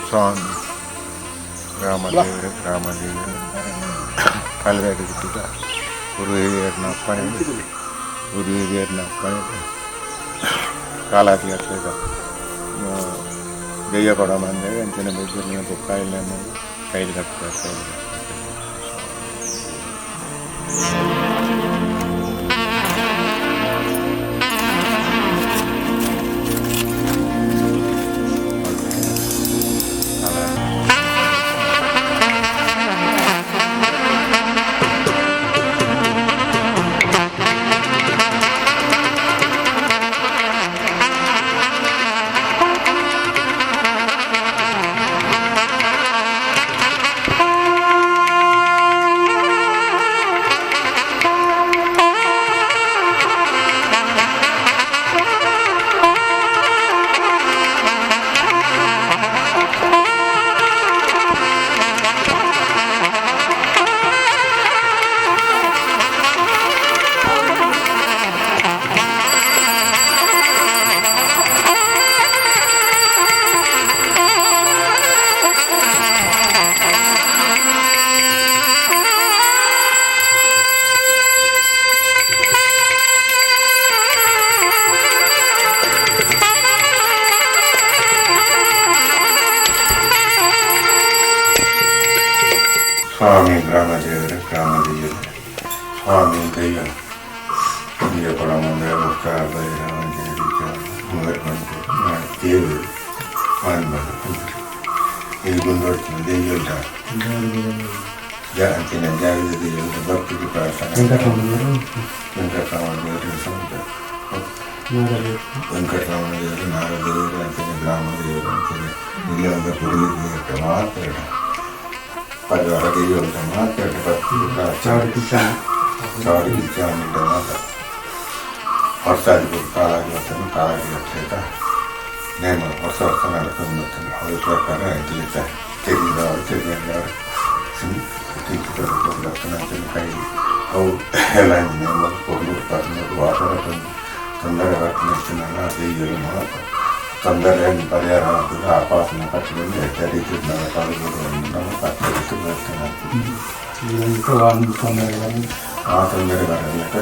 ಸ್ವಾಮಿ ರಾಮದೇವರು ರಾಮದೇವರು ಕಲ್ಗಾಡಿ ಬಿಟ್ಟಿದ್ದ ಗುರು ಹಿರಿಯರನ್ನ ಅಪ್ಪಣೆ, ಗುರು ಹಿರಿಯರನ್ನ ಅಪ್ಪಣೆ ಕಾಲಾದಿ ಹತ್ತಿರ ದೆಯ್ಯ ಕೊಡ ಬಂದರೆ ಅಂಚಿನ ಬೈದ್ಯರನ್ನ ಬೊಕ್ಕ ಇಲ್ಲ ಕೈಲಿ ಕಟ್ತಾರೆ ಕೈಲಿ ಕಟ್ತಾರೆ. ಸ್ವಾಮಿ ಗ್ರಾಮದೇವರೇ ಗ್ರಾಮದೇವರು ಸ್ವಾಮಿ ದೈವ ಕೊಡಮಂದ್ರ ದೇವರು ಇದು ಮುಂದುವರ್ತೀನಿ ದೆಯ್ಯಲ್ಟ ಅಂಚಿನ ಜಾಗದ ದೆಯ್ಯಲ್ಟ ಭಕ್ತಿಗೆ ಪ್ರಾರ್ಥನೆ. ವೆಂಕಟರಮಣ ದೇವರು ಸಮುದ್ರ ವೆಂಕಟರಮಣ ದೇವರು ನಾಗದೇವರು ಅಂಚಿನ ಗ್ರಾಮದೇವರು ಅಂಚಿನ ಇಲ್ಲೊಂದು ಗುರು ಮಾತ್ರ ಪರಿವಾರ ದೈವಂತ ಮಾತ್ರ ಭಕ್ತಿ ಪ್ರಾರ್ಥನೆ ಚಾವಡಿ ಕಿಚ್ಚಾಣಿಟ್ಟ ಮಾತ್ರ ವರ್ಷಾದಿ ಕಾಲಾಗಿ ಬರ್ತಾನೆ ಕಾಲಾಗಿ ಬರ್ತಾ ನೇಮ ವರ್ಷ ವರ್ಷ ನಡ್ಕೊಂಡು ಬರ್ತಾನೆ. ಅವ್ರ ಪ್ರಕಾರ ಇಡ್ಲಿಕ್ಕೆ ತೆಗೆದವರು ತೆಗೆದವರು ಬರ್ತಾನೆ ಅಂತಾನೆ ಕೈ ಅವು ಎಲ್ಲ ನೇಮ ಕೊಡ್ಲು ವಾತಾವರಣ ತೊಂದರೆ ಬರ್ತಾನೆ ದೈವ ಮಾತ್ರ ತೊಂದರೆ ಪರಿಹಾರ ಆಗ್ತದೆ. ಆಪಾಸನ ಕಟ್ಟಿಕೊಂಡು ಎಡ್ಡೆ ರೀತಿ ನಮ್ಮ ಕಟ್ಟಡಿಟ್ಟು ಬರ್ತಾನೆ. ಆ ತೊಂದರೆ ಬರಲಿಕ್ಕೆ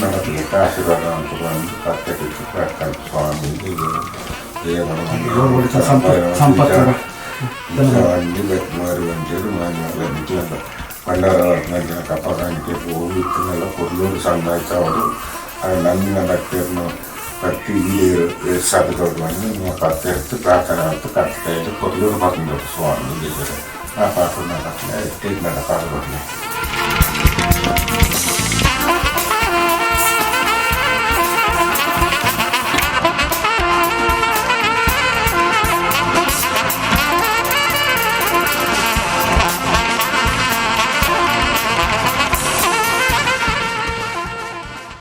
ನಡಪಲಿಕ್ಕೆ ಆಶೀರ್ವಾದ ಅಂತ ಬಂದು ಕಟ್ಟಡಿಟ್ಟು ಪ್ರಾರ್ಥನೆ ಸ್ವಾಮಿ ಭಂಡಾರ ಕಪ್ಪಕಾಣಿಕೆ ಹೋಗಿ ಇತ್ತನ್ನೆಲ್ಲ ಕೊಡ್ಲೂರು ಸಂದಾಯಿಸವರು ಅದು ನನ್ನ ಭಕ್ತಿಯನ್ನು ಭಕ್ತಿ ಇಲ್ಲಿ ಸಭೆದವ್ರು ಬಂದು ನಿಮ್ಮ ಕತ್ತೆടുത്ത് ಪ್ರಾರ್ಥನೆ ಆಯ್ತು. ಕತ್ತೆ ಕೊಡ್ಲೂರು ಬಂದರು ಸ್ವಾಮಿ ಆ ಪಾಠ ಎಟ್ಟಿನ ಪಾಠ ಕೊಡಲಿ.